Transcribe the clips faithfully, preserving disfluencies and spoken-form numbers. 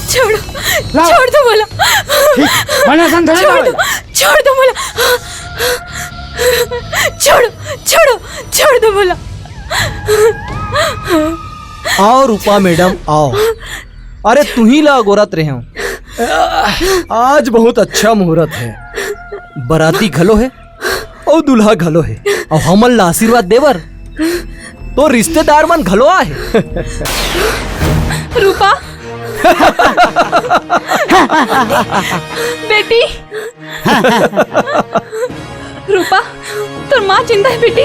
छोड़ो, लाओ। छोड़ दो बोला। ठीक, मना संग धरे छोड़ लाओ। दो, छोड़ दो बोला। छोड़ो, छोड़ो, छोड़ दो बोला। आओ रूपा मैडम, आओ। अरे तुही ला अगोरत रहे हूँ। आज बहुत अच्छा मुहूर्त है, बराती घलो है अउ दूल्हा घलो है, अउ हमन ला आशीर्वाद देबर तो रिश्तेदार मन घलो आहे। रूपा। बेटी। रूपा, तोर माँ जिंदा है बेटी।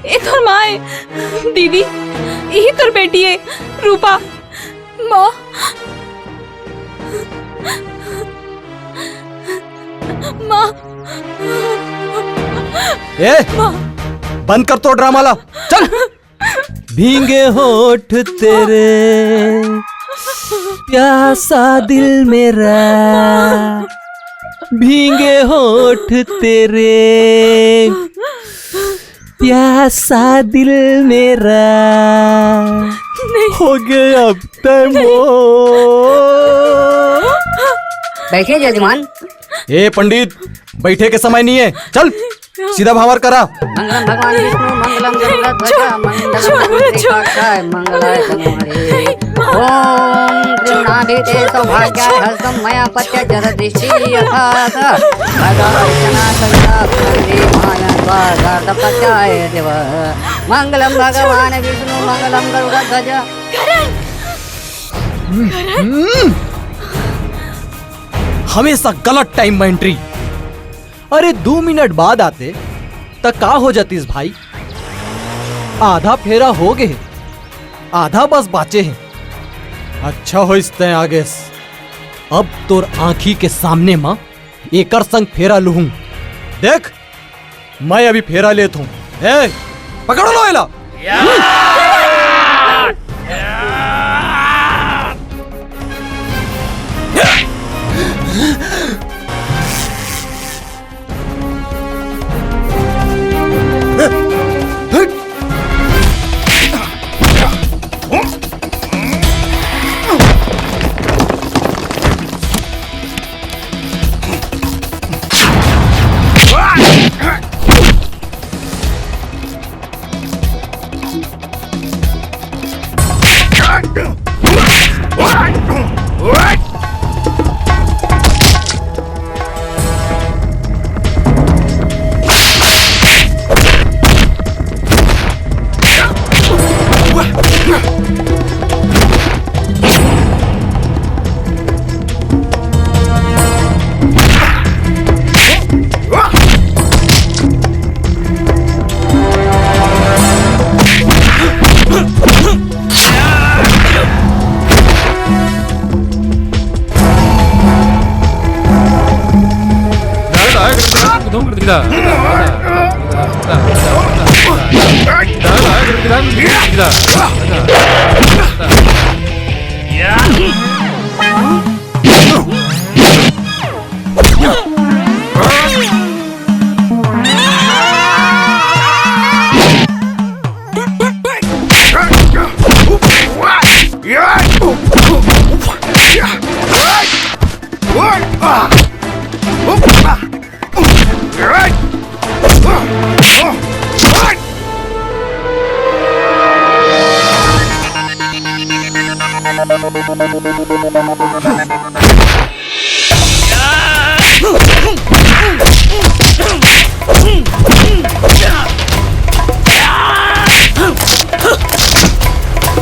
ए तोर माँ है। दीदी, यही तोर बेटी है। रूपा, माँ। माँ। ए, माँ। बंद कर तो ड्रामा ला, चल। भींगे होठ तेरे, प्यासा दिल मेरा, भींगे होठ तेरे, प्यासा दिल मेरा, नहीं। हो गया अब तय मोर। बैठिए जजमान। ए पंडित, बैठे के समय नहीं है, चल सीधा भावर करा। मंगलम भगवान विष्णु मंगलम गरुड़ ध्वजा मंगलम छोड़, छोड़। मंगलाय तनोहरी। ओम गृह्णाभिते सौभाग्याय हस्तम मया पत्य जरदृष्टि यथा स। भगवती माया स्वागत पत्याय देव। मंगलम भगवान विष्णु मंगलम गरुड़ ध्वजा। करण। करण। हमेशा गलत टाइम में एंट्री। अरे दू मिनट बाद आते त का हो जातीस भाई? आधा फेरा हो गे हे, आधा बस बाचे हे। अच्छा होइस तैं आ गेस। अब तोर आंखी के सामने म एकर संग फेरा लुहूं। देख, मैं अभी फेरा लेत हूं। ए, पकड़ो लो एला।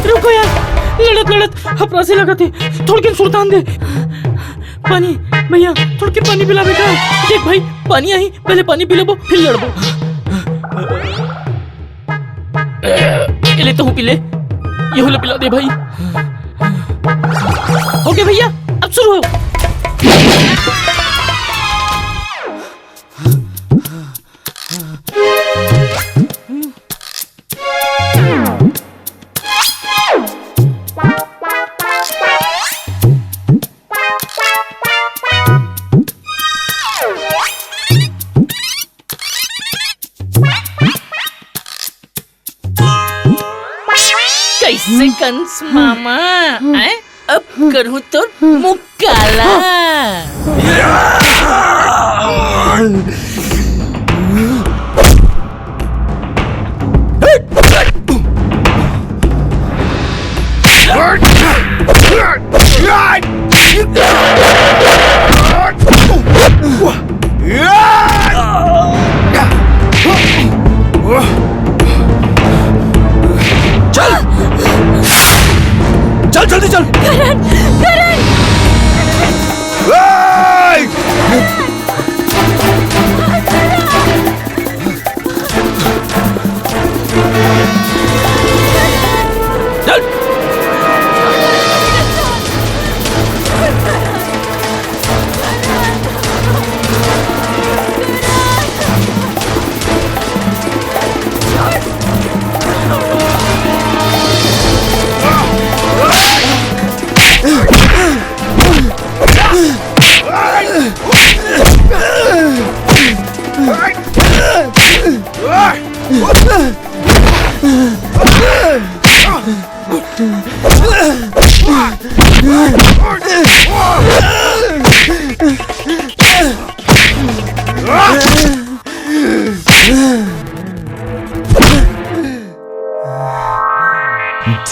रुको यार, लड़त लड़त हपरासे लगत हे, थोड़किन सुरतान दे। पानी, भैया, थोड़किन पानी पिला बेटा। देख भाई, पानी आही, पहले पानी पी लेबो, फिर लड़बो। ए ले, तहूँ पी ले, यहू ले पिला दे भाई। हो गया भैया, अब शुरू हो। कैसे कंस मामा, हैं? अब करहूं तोर मुंह काला। चल, चल, जल्दी चल। करण, करण। ए! चल।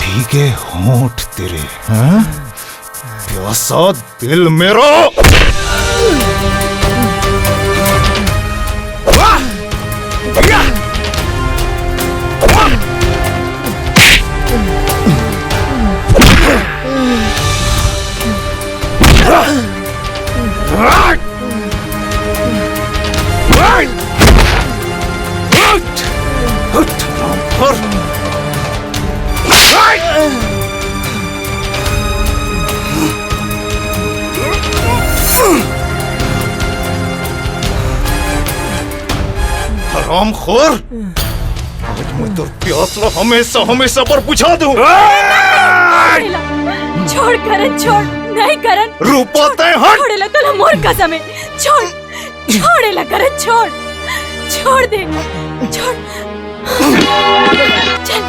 भीगे होंठ तेरे, हाँ? प्यासा दिल मेरा। हरामखोर, आज मैं तोर प्यास ला हमेशा, हमेशा बर बुझा दूं। छोड़ करण, छोड़, नहीं करण। रूपा, तैं हट। छोड़ एला, तोला मोर कसम हे। छोड़, छोड़ एला करण, छोड़, छोड़ दे, छोड़। चल,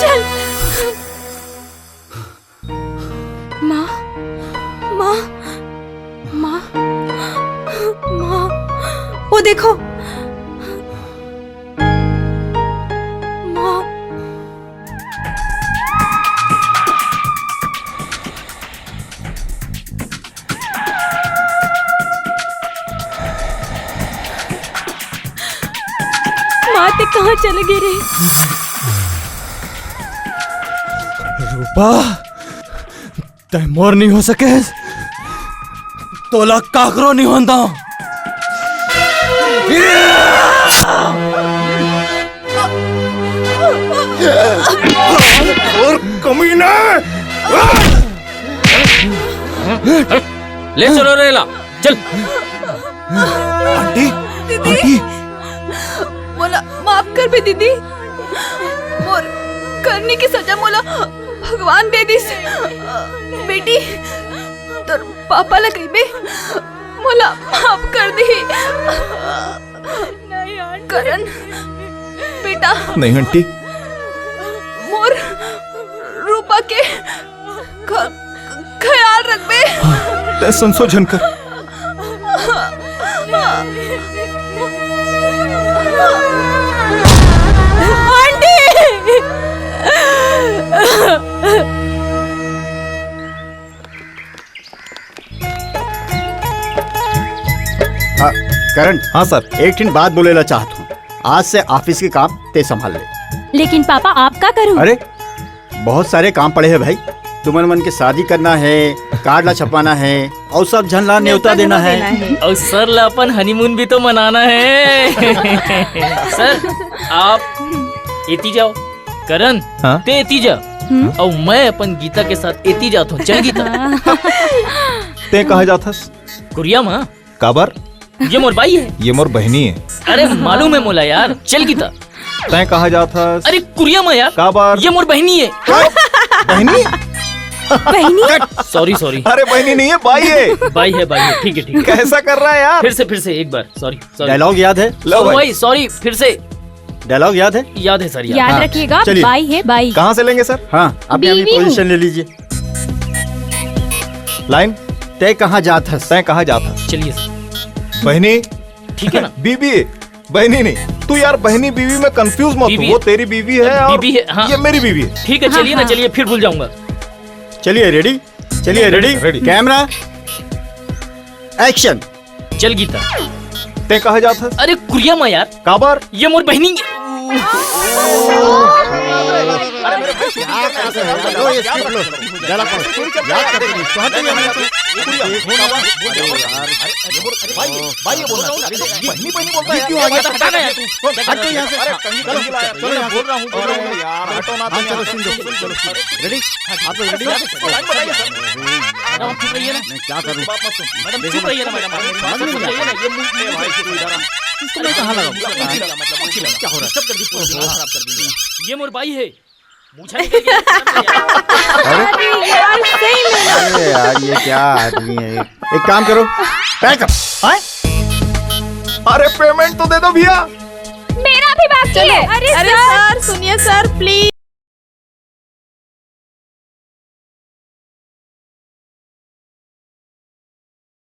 चल। माँ, माँ, माँ, माँ, वो देखो। माँ। माँ, तैं कहाँ चले गे रे? रूपा, तैं मोर नइ हो सकेस, तोला काकरो नइ होन दंव। और कमीना! ले चलो रे ला, चल। आंटी, दीदी, आंटी। मोला माफ कर बे दीदी, मोर करनी के सजा मोला भगवान दे दिस। बेटी, तोर पापा ला कहिबे, मोला माफ कर दिही। करण, बेटा। नहीं आंटी। मोर रूपा के ख-, ख्याल रखबे। तैं संसो झन कर। आंटी! हाँ, करण। हाँ सर। एक ठिन बात बोले ला चाहत हूँ। आज से ऑफिस के काम तैं संभाल ले। लेकिन पापा, आप का करूँ? अरे, बहुत सारे काम पड़े हैं भाई। तुमन मन के शादी करना है, कार्ड ला छपवाना है, और सब झन ला न्योता देना है। और सर ला अपन हनीमून भी तो मनाना है। सर, आप एती जाओ। करण, हाँ? तैं एती जा। हम्म। और मैं अपन गीता के साथ एती जात हूँ। चल गीता। हाँ। तैं कहाँ जात हस? कुरिया माँ। काबर? ये मोर बाई है। ये मोर बहिनी है। अरे मालूम है मोला यार, चल गीता। तैं कहाँ जात हस? अरे कुरिया माँ यार। काबर? ये मोर बहिनी है। का? बहिनी? बहिनी? Sorry, sorry। अरे बहिनी नहीं है, बाई है। बाई है, बाई है, ठीक है, ठीक है। कैसा कर रहा है यार? फिर से, फिर से एक बार, sorry, sorry। Dialogue याद है? लो sorry भाई। भाई, sorry, फिर से। Dialogue याद है? याद है सर, याद। याद हाँ, रखिएगा, चलिए। बाई है, बाई। कहाँ से लेंगे सर? हाँ, आप यहाँ भी बीवी हूँ। Position ले लीजिए। लाइन। तैं कहाँ जात हस? तैं कहाँ जात हस? चलिए सर। बहिनी। ठीक है ना? बीबी। बहिनी नहीं, तू यार बहिनी बीबी में कंफ्यूज मत हो। बीबी। वो तेरी बीबी है और बीबी है, हाँ। ये मेरी बीबी है। ठीक है, चलिए ना, हाँ। चलिए, फिर भूल जाऊंगा। चलिए, रेडी? चलिए, रेडी? रेडी। Camera, action. चल गीता। तैं कहाँ जात हस? अरे कुरिया मा यार। काबर? ये मोर बहिनी। लो, ये स्क्रिप्ट लो। गला कौन? याद कर लो। तो हट जाइए यहाँ से। भाई, भाई, ये बोलना। अरे, बहिनी, बहिनी बोलता है। क्यों आ गया? हट जाओ यहाँ से। अरे, कहीं चलो, चलो यहाँ से। बोल रहा हूँ, बोल रहा हूँ यार, हटो ना, हाँ, चलो, सुन लो, चलो, सुन लो। रेडी? आप लोग रेडी? मैडम, आप चुप रहिए ना। मैं क्या करूँ? मैडम, चुप रहिए ना, मैडम। आप समझ जाइए ना, ये मुझे, ये भाई, तू इधर आ। इसको मैं कहाँ लगाऊँ? क्या हो रहा है? ये मोर बाई है। अरे यार, सही में। अरे यार, ये क्या आदमी है? एक काम करो, पैक अप। अरे, पेमेंट तो दे दो भैया। मेरा भी बाकी है। अरे सर, सुनिए सर, प्लीज।